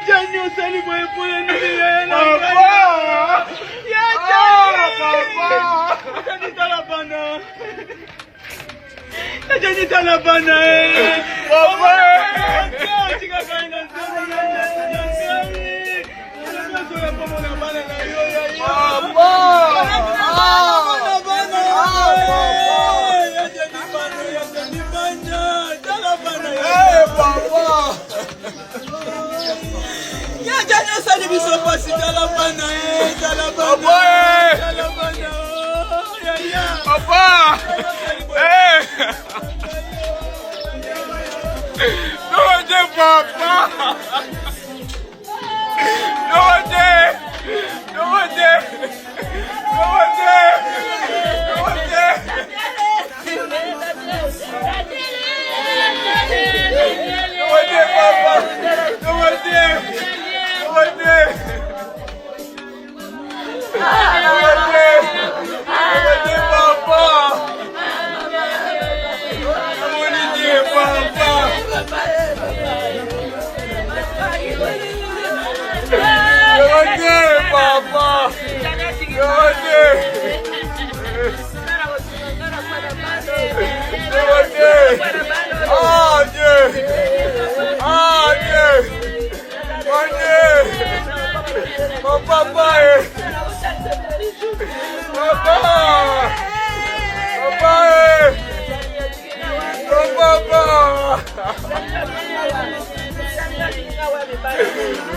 Jani osali boye mpona nini yaya na ngai? Ya Jani! Jani tala bana. Ya Jani tala bana eh. Papa! Tika ngai na nzambe ya Jani na ngai. Nyonso ya komona bana na yo ya yo. Papa! Bana bana. Ya Jani bana, ya Jani bana. Tala bana ya. Eh papa! Ya Jani osali biso pasi tala bana eh, tala bana. Papa, eh. Tala bana. Oh, ya ya. Papa! Eh! Non, Dieu, papa! Non, Dieu! Non, Dieu! Non, Dieu! Non, Dieu! Non, Dieu, papa! Non, Dieu! Non, Dieu! Non, Dieu! Non, Dieu, papa! Non, Dieu, papa! Non, Dieu, papa! Non, Dieu! Non, Dieu! Ah, Dieu! Ah, Dieu! Mon Dieu! Mon papa est... Papa! Papa est... Mon papa!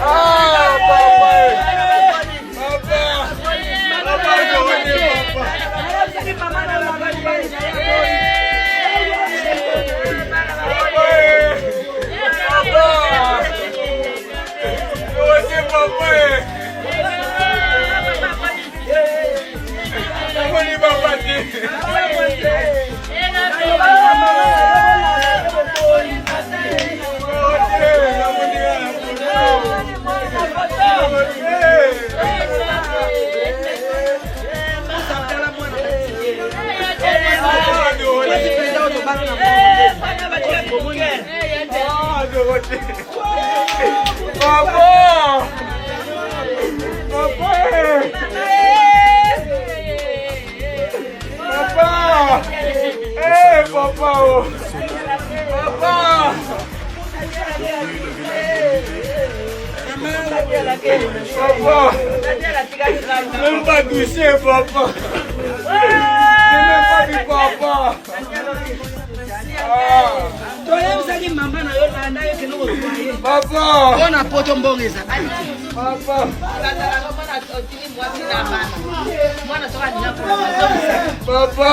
Ah, papa est... Papa! Papa, je reviens, papa! Papa est... Papa! Je reviens, papa est... Namoni papa te. Namoni Papa! Papa! Papa! Eh, papa! oh. Papa! Papa! Même pas touché, papa! J'ai même pas vu papa! Ah. Toyebisaki mama na yo, landa ye, kende kozwa ye. Papa! Mpo na poto mbongo ezalaki te. Papa! Papa! Papa!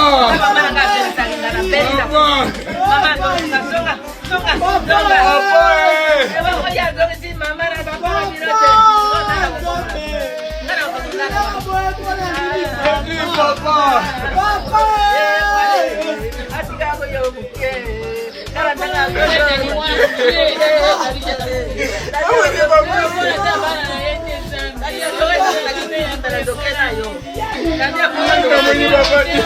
Papa! eh. Merci, papa! Namoni papa te.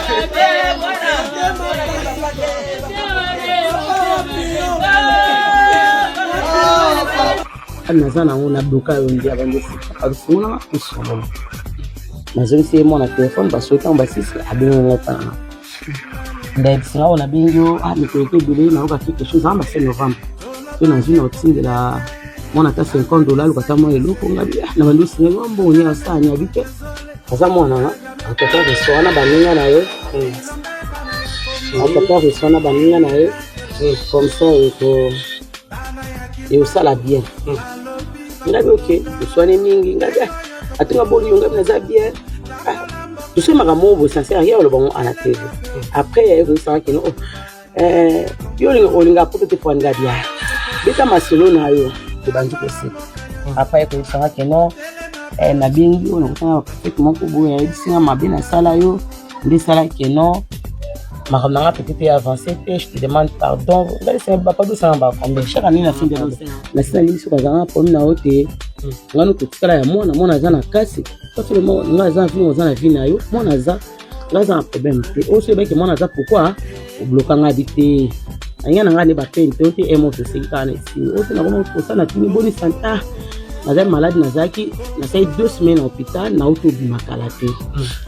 Naza nango na doka yo nde abandi oseka, afungola tosolola. Nazongisi ye mwana telefone, basoki ntango basisi abengi ngai mpa nanga, ndayebisi nga oyo nabengi yo, ah, mikolo te ebele nayoka quelque chose anga base novembre so nazwi na otindela mwana ata 50 dollar, luka ata mwa eloko. Ngabi na bandi osinga mwa mbongo nini asala ni abi te, aza mwana na akata restaurant na baninga na ye, akata restaurant na baninga na ye, comme ça eko eosala bien. Ngabi ok, toswani mingi. Ngabi atunga boni yo, ngabi naza bien. Tosoki makambo moko boye sincère, ye oloba ngo ana TV. Après yaye koyisaka kino yo olinga poto te, po ngabi ya beta masolo na yo, tobandi koseka. Après ye koyebisanga keno nabengi oyo nakotanga baprofete moko boye, ayebisinga mabe nasala yo nde esala keno makambo nanga peut-être ya avancé te, je te demande pardon. Ngai bapa tosanga bacombien chaque année na fin de nasi nalingi soki azalanga problème na yo te, ngano totikala ya mwana, mwana aza na kasi seulement ngai aza na vie, oza na vie na yo, mwana aza, ngai aza na problème te. Oyo soki ebaki mwana aza, pourquoi obloka ngai? Bi te, angai na ngai nde bapene te, o te emo toseki kaka na esili oyo te. Nakoma kosala, natuni boni santa. Nazali malade, nazalaki, nasali 2 semaines na hôpital, nauti obima kala te.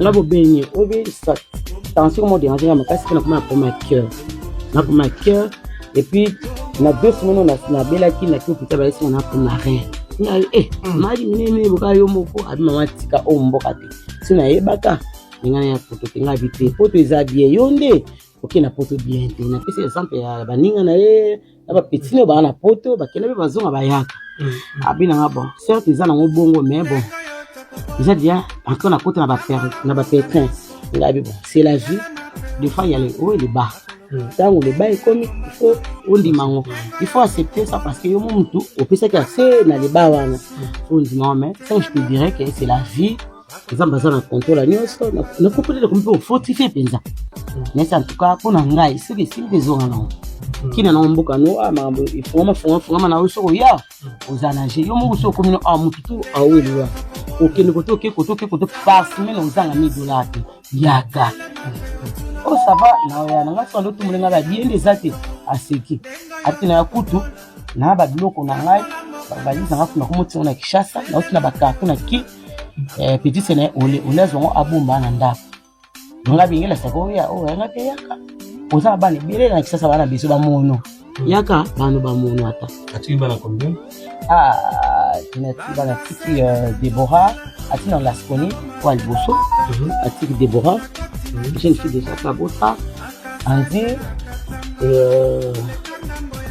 Nga bobeni obi tension mo dérange nga makasi mpe nakoma na problème ya cœur, na problème ya cœur. Et puis na 2 semaines oyo nabelaki, naki hôpital, bayesi nga na problème ya rein. Ngai eh, maladi minene boka yo moko. Abi mama, tika oyo mboka te, si nayebaka ndenge na ya poto te. Ngai abi te, poto eza bien, yo nde oke na poto bien te. Napesi exemple ya baninga na ye na bapetits oyo baa na poto, bakende mpe bazonga, bayaka. Abi nanga bon, certes eza nango bongo, mais bon, eza déjà encore na kota na bapétrin. Ngai abi bon, c'est la vie, des fois il y a les hauts et les bas. Ntango le bas ekomi, il faut ondima yango, il faut accepter ça, parce que yo mo mutu opesaki ase na le bas wana, faut ondima yango. Mais ça, je te dirais que c'est la vie, Nzambe aza na contrôle ya nyonso. Nakopelele komi mpe ofortifie mpenza nesi. En tout cas mpo na ngai, soki esimbi te, ezonga nango kina nango mboka no. A makambo efungama, fungama, fungama na yo. Soki oya oza na je yo moko, soki okomi no a motu tu aweliwa, okende kote, oke kote, oke kote, par semaine ozanga 1000 dollar te. Yaka o ça va na oya na ngai. Soki ando ngai babiende eza te, aseki ati na ya kutu na babiloko na ngai, bavalise nanga kuna komotingo na Kinshasa, nauti na bacarton na ki petit se na ye ole ole azwa yango, abomba na ndako. Nga bingelasaka oya oyo yanga te, yaka, oza na bana ebele na Kinshasa, bana biso bamono, yaka bano bamono ata. Atiki bana combien? Ah, tinati bana, atiki Deborah, ati na Lasconi oyo ya liboso. Atiki Deborah, jeune fille déjà kabota, Andy,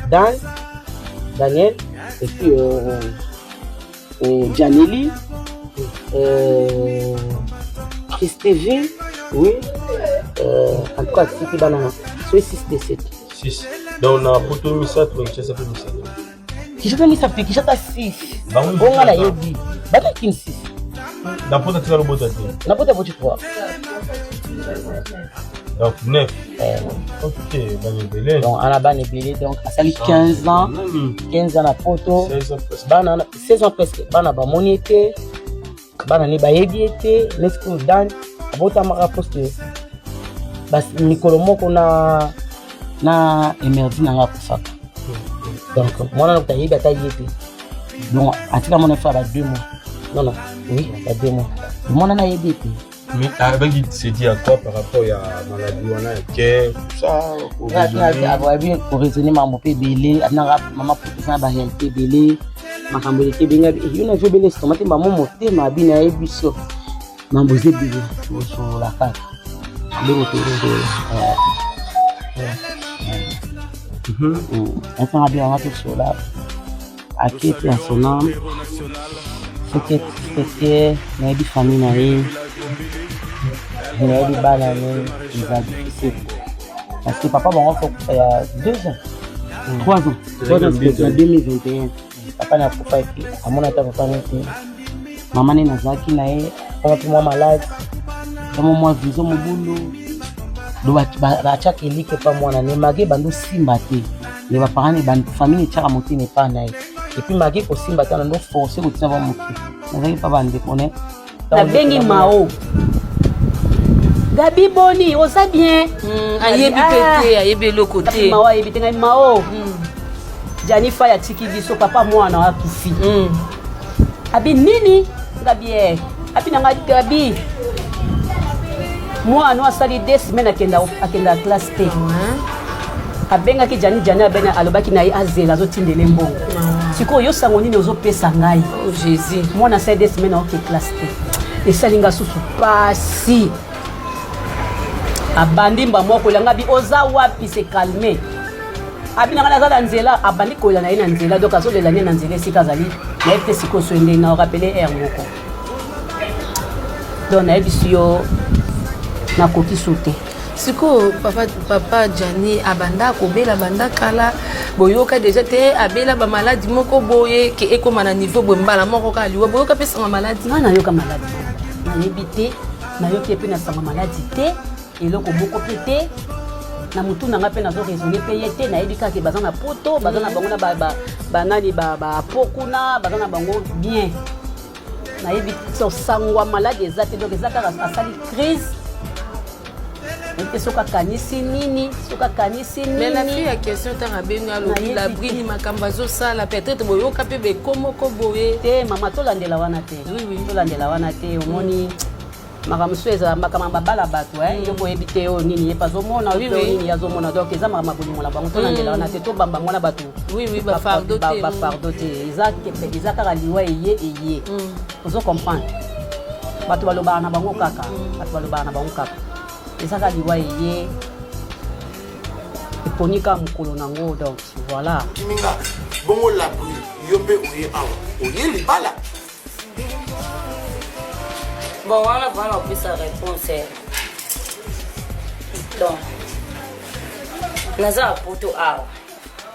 Dan, Daniel, et puis Janeli, Christevie, oui. En tout cas, atiki bana soki 6 te 7. 6, donc na poto misato, na Kinshasa mpe misato? Kinshasa misato te, Kinshasa 6. Bango bonga nayebi bata kini 6. Na poto atika lobota te? Na poto aboti 3. Donc 9. Ok, bana ebele. Donc ana bana ebele, donc asali 15 ans, 15 ans na poto. 16 ans presque. Bana 16 ans presque, bana bamoni ete bana ne bayebi ete neti oyo Dan abotamaka poste mikolo moko na emerdi na nga akufaka. Donc mwana nakuta ayebi ata ye te. Donc atika mwana fa ba 2 mois, non non, oui, ba 2 mois, mwana nayebi ete. Mais avec c'est dit à quoi par rapport à maladie wana ya cœur, tout ça? Ababi koraisonne makambo mpe ebele, abinaka mama poto eza na baréalité ebele, makambo eleki ebenge yo na vi obele estomac te, mamo motema abi nayebi so mambo eza ebele, tosolola kaka biloko tosolola asanga bilanga tosolola ake mpe ya son âme. Soki tristesse, nayebi famille na ye, nayebi bana ne, eza difficile parce que papa bango fo ya 2 ans, 3 ans, 3 ans na 2021 papa na akufaki, amona ata papa ne te. Mama ne nazalaki na ye, papa mpe mwa malade, kama mwa vision mobulu do batiaka elike epa mwana ne mage bando simba te, me baparent ne famille etiaka motema epa na ye. Et puis mage kosimba te, nando force kotina ba motu nazalaki mpa bandeko ne. Nabengi Mao: "Gabi, boni, oza bien?" Ayebi mpe te, ayebi eloko te. Mao ayebi te. Ngai: "Mao, Jani Fai atiki biso, papa mwana akufi." Abi nini? Gabi e abi na ngai: "Gabi, mwana asali 2 semaines akenda classe te." Abengaki Jani, Jani abena, alobaki na ye azela, azotindela mbongo. Sikoyo yo sango nini ozopesa ngai? Oh Jésus! Mwana asali 2 semaines aoke classe te, esali nga susu pasi. Abandi mba moko elanga bi: "Oza wapi? Se calme." Abi na ngai: "Naza na nzela." Abandi kolela na ye na nzela, donc azolela ne na nzela esika azali, nayebi te. Sikoyo so ndenge na orapele aire moko, donc nayebisi yo, nakoki su te. Sikoyo papa, papa Jani abanda kobela banda kala, boyoka déjà te abela bamaladi moko boye ke ekóma na niveau boye mbala moko kaka liwa? Boyoka mpe sanga maladi? Nga nayoka maladi, nayebi te, nayoki mpe na sango maladi te, eloko moko mpe te na motu na nga mpe nazo raisonne mpe ye te. Nayebi kaka baza na poto, baza na bango na banani, bapo kuna baza na bango bien. Nayebi sangwa maladi eza te, donc eza kaka asali crise. Ete soki akanisi nini, soki akanisi nini. Mais la fille ya question ntango abengi alobi Labrine makambo azosala peut-être boyoka mpe beko moko boye. Te mama, tolandela wana te. Tolandela wana te, omoni makambo mosusu ezala makambo babala bato, yo boyebi te oyo nini ye mpe azomona, oyo nini ye azomona. Donc eza makambo ya bolingo na bango, tolandela wana te, tobamba ngo na bato bafardeau te. Eza kaka liwa eye eye, ozo comprendre. Bato balobaka na bango kaka, bato balobaka na bango kaka. Eza kaka liwa eye, eponi kaka mokolo nango, donc voilà. Kiminga bongo Labrune, yo mpe oye awa, oye libala. Bon, wana vraiment opesa réponse. Donc naza na Poto awa,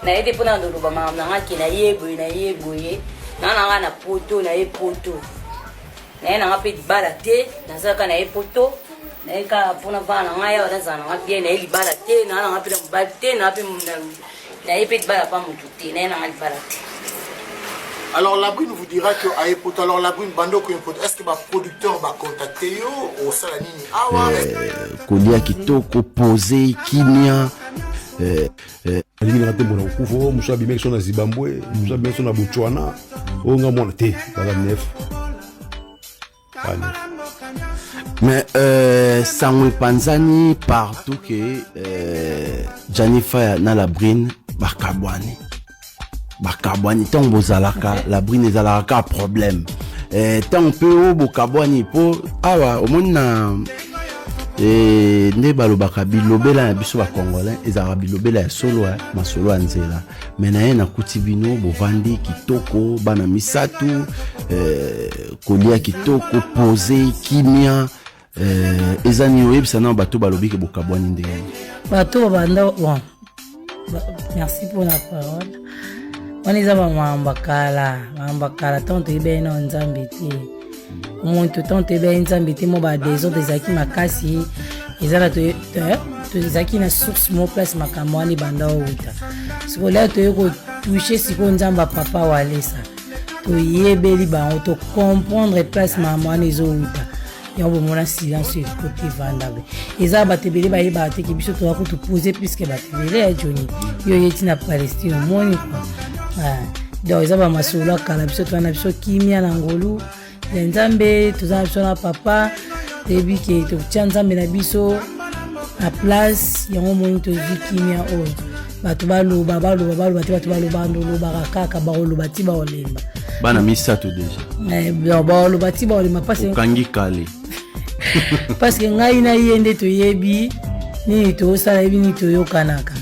naye te mpona loloba makambo na nga ke naye boye, naye boye. Naa na nga na Poto, naye Poto, naye nanga mpe libala te. Naza kaka naye Poto, naye kaka mpona bana na ngai awa, nazala nanga bien. Naye libala te, naa nanga mpe na mobali te, naa mpe naye mpe libala pa motu te, naye nanga libala te. Alors Labrune vous dira que aye Poto. Alors Labrune, bandoko Poto, est-ce que ba producteur ba contacter yo osala nini awa? Kolia kitoko, pose kimia. Alingi nanga te mona kokufa. O mosu abimaki so na Zimbabwe, mosu abimaki so na Botswana. Oyo nga mwana te, baza 9, ba 9. Mais sango epanzani partout ke Gianni Faya na Labrine bakabwani, bakabwani. Ntango bozalaka, Labrine, ezalaka kaka problème. Ntango mpe oyo bokabwani, mpo awa omoni na nde balobaka bilobela na biso bacongolais ezalaka bilobela ya solo, masolo ya nzela. Me na ye nakuti bino bovandi kitoko, bana misato, kolia kitoko, pose kimia. Eza nini? Oyebisa nano bato balobi ke bokabwani ndenge. Bato babanda bon, merci pour la parole. Wana eza bamakambo ya kala, makambo ya kala, ntango toyebaki nao Nzambe te. Moto ntango toyebaki Nzambe te, mo badésordre ezalaki makasi. Eza na tozalaki na source mo place makambo wana ebanda outa. Sikoyo leo toye kotouche sikoyo Nzambe ya papa Walesa, toyebeli bango, tocomprendre place makambo wana ezowuta. Yango bomona silence ekoti, evanda be. Eza bato ebele bayebaka te ke biso toza kutu pose puisque bato ebele ya Joni yo ye ti na Palestine omoni kua. Donc eza bamasolo ya kala. Biso toza na biso kimia na ngolu ya Nzambe, toza na biso na papa, toyebi ke totia Nzambe na biso na place. Yango omoni tozwi kimia oyo. Bato baloba, baloba, baloba te. Bato baloba, ndolobaka kaka, bakoloba ti bakolemba. Bana misato déjà. Bakoloba ti bakolemba parce Okangi kale. Parce que ngai na ye nde toyebi nini tozosala, yebi nini toyokanaka.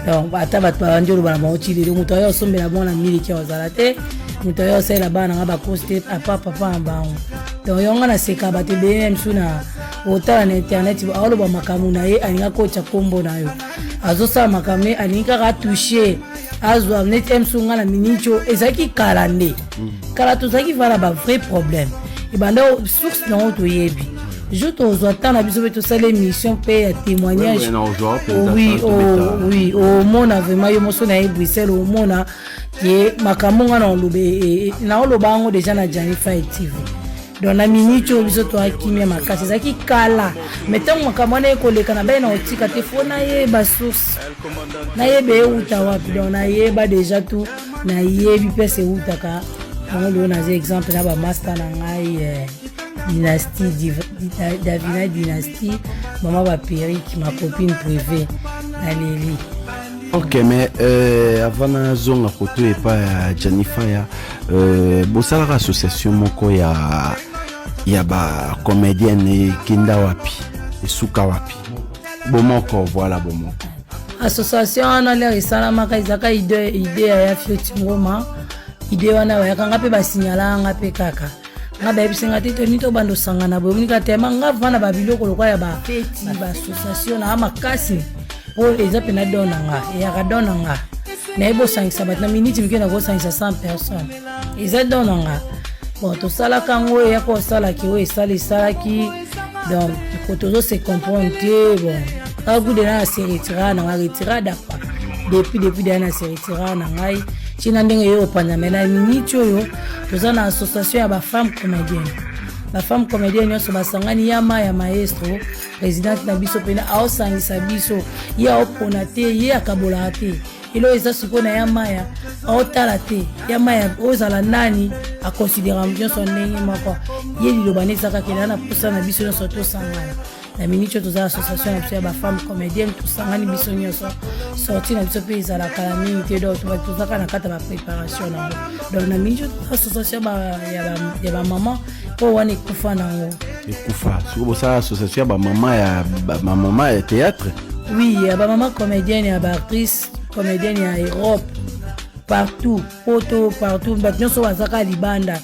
Donc ata bato babandi oloba na bango ti lelo, moto ayo asombela mwana miliki azala te, moto ayo asalela bana nanga bacourse te, apa papa na bango. Donc yango nga naseka bato ebele na misu na otala na internet, aoloba makambo na ye, alingi akotya nkombo na yo, azosala makambo ye, alingi kaka atouche, azwa neti msu. Nga na miniti oyo ezalaki kala nde kala, tozalaki vala ba vrai problème ebanda, source nango toyebi. Jour tozwa temps na biso mpe tosala émission mpe ya témoignage, oui, oui, omona vraiment yo moso na ye Bruxelles, omona ye makambo nga na oloba, naoloba yango déjà na Gianni Fai TV. Donc na miniti oyo biso toakimia makasi. Ezalaki kala, mais ntango makambo wana ekoleka na bai na kotika te, fo nayeba source, nayeba euta wapi. Donc nayeba déjà tout, nayebi place eutaka. Yango lelo naza exemple na bamaster na ngai, Dynastie Davina, Dynastie mama baperike, ma copine privée naleli. Ok, mais avant nazonga koto epai ya Gianni Faya, bosalaka association moko ya bacomédienne, ekenda wapi, esuka wapi? Bomoko, voilà, Bomoko. Association wana lere esalamaka, ezalaka idée ya Fioti Ngoma. Idée wana bayaka nga mpe basignalaka nga mpe kaka nga, bayebisi nga te toni tobanda osangana boye. Omonika tema nga vana babiloko lokola ya bafeti, baassociation naa makasi oyo eza mpena don na nga, eyaka don na nga. Nayebi osangisa bato na miniti mike, nakosangisa 100 personnes, eza don na nga. Bon, tosalaka yango, eyaka osalaki oyo esala esalaki. Donc tozo se comprendre te. Bon, kakude na se retira na nga, retirada quoi, depuis deya na se retira na ngai ntina ndenge ye opanzama. Na miniti oyo toza na association ya bafemme comédienne. Bafemme comédienne nyonso basangani ya ma ya maestro présidente na biso mpena aosangisa biso, ye aopona te, ye akabolaka te. Eloko eza sikoyo na ya maya aotala te, ya maya ozala nani akonsidera nyonso ndenge moko. Ye liloba nde eza kaka elaa na mposa na biso nyonso tosangana na miniti oyo toza association na biso ya bafemme comédienne, tosangani biso nyonso. Sorti na biso mpe ezalaka na mingi te, donc tozaka na kati ya bapréparation nango. Donc na miniti oyo toza association ya bamama mpo wana ekufa nango. Ekufa sikoyo bosala association ya bamama ya bamama ya théâtre? Oui, ya bamama comédienne, ya baactrice comédienne ya Europe partout, poto partout, bato nyonso bazaka libanda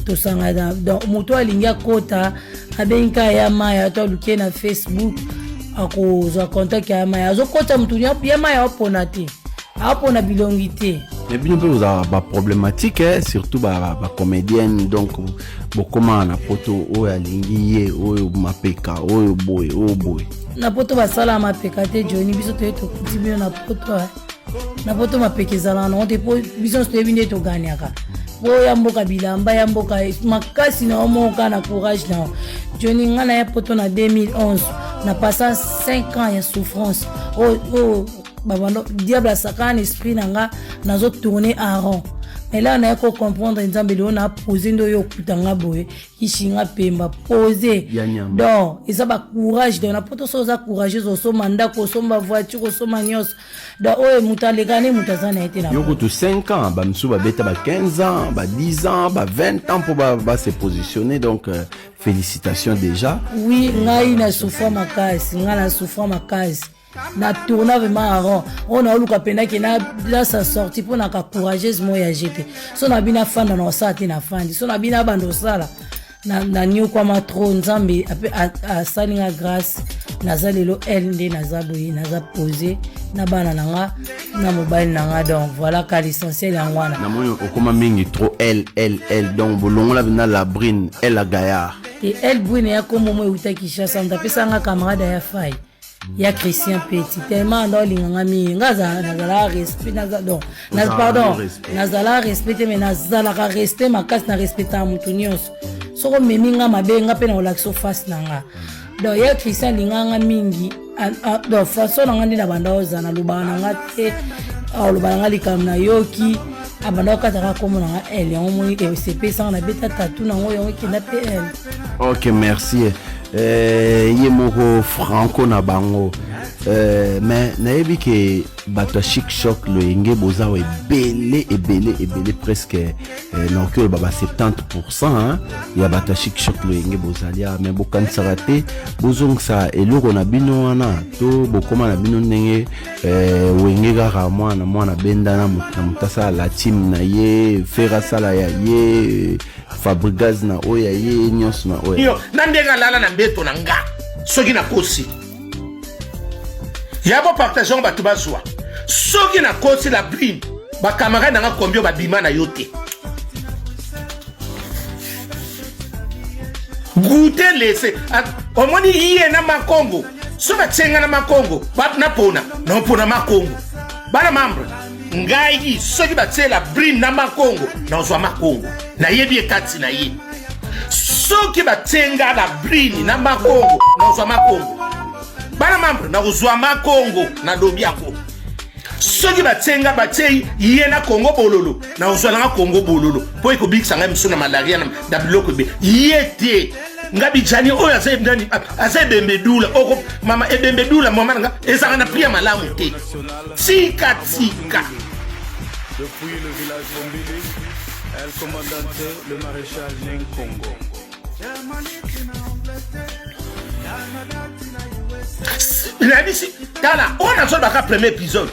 tosangana. Donc moto alingi akota, abengi kaka ya maya to aluki ye na Facebook, akozwa contact ya maya, azokota. Motu ya maya aopona te, aopona bilongi te. Mais bino mpe bozalaka baproblématique, eh, surtout bacomédienne ba donc bokomaka na poto, oyo alingi ye, oyo mapeka, oyo boye, oyo boye. Na poto basala mapeka te, Joni. Biso toye tokuti bino na poto, eh. Na poto mapeka ezalaka nango te, mpo biso nyonso toyebi nde toganiaka mpo ya mboka bilamba ya mboka makasi na yo moko kaka na courage na yo. Joni, ngai na ya poto na 2011, na passa 5 ans ya souffrance oyo babando diable asakana na esprit na nga, nazo tourner en rond. Mais là naye kocomprendre Nzambe, lelo na pose nde oyo okuta nga boye kishinga pemba pose. Donc eza bacourage. Donc na poto so oza courageuse, osomba ndako, osomba voiture, osomba nyonso. Donc oyo moto aleka ne moto aza na ye te. Yo kutu 5 ans, bamisusu babeta ba 15 ans, ba 10 ans, ba 20 ans mpo base positionner. Donc félicitations déjà. Oui, ngai na souffra makasi, ngai na souffra makasi, na tourna vraiment en rond. Oyo naoluka mpena ke nasa sorti mpo naka courageuse moko ya jete. So na bino afanda na osala te, nafandi. So na bino abanda osala, naniokwama trop. Nzambe asali nga grâce, naza lelo ele nde naza boye, naza pose na bana na nga na mobali na nga. Donc voilà ka l'essentiel yango wana. Namoni okoma mingi trop l l l, donc bolongola bina la brine l a gaillard. Te, el brine ya kombo mo euta Kinshasa, moto apesa nga camarade ya fai ya Christian Petit, tellement anda olinga nga mingi. Nga nazalaka respect, donc pardon, nazalaka respect te, mais nazalaka respect makasi, na respectaka moto nyonso. Soki omemi nga mabe, nga mpe na kolakisa face na nga. Donc ya Christian alinga nga mingi. Donc façon na nga nde na banda ozala, nalobaka na nga te, aloba na nga likambo nayoki, abanda kokataka nkombo na nga el yango moni esepesanga, nabeta tatu nango, yango ekenda mpe el. Ok, merci. Ye moko franco na bango, mais nayebi ke bato ya Chic Choc loyenge boza awa ebele ebele ebele, presque nakoki oloba ba 70%, hein, ya bato ya Chic Choc loyenge bozali awa. Mais bokanisaka te bozongisa eloko na bino wana to bokóma na bino ndenge wenge kaka mwana mwana bendana, moto na moto asala la team na ye, Ferre asala ya ye, Fabregas na oyo ya ye, nyonso na oyo. Yo na ndenge alala na mbeto na nga, soki nakosi ya bopartage yango, bato bazwa. Soki nakosi la brine, bacamarade na nga kombio babima na yo te. Goute lese omoni ye na makongo, so batie nga na makongo, napona napona makongo. Bana membre ngai, soki batie la brine na makongo, nazwa makongo, nayebi ekati na ye. Soki batie nga la brine na makongo, nazwa makongo. Bana membre, nakozwa makongo, nalobi yango. Soki batie nga, batie ye na Kongo bololo, nakozwa nanga Kongo bololo mpo ekobikisa ngai miso na malaria na biloko ebe ye te. Nga bijani oyo aza nani, aza ebembe dula oko mama ebembe dula mama na nga ezalaka na prix ya malamu te. Tika tika. Depuis le village Bombili, El Comandante, le maréchal Nenkongo. Nayebisi, tala oyo nazolobaka premier épisode.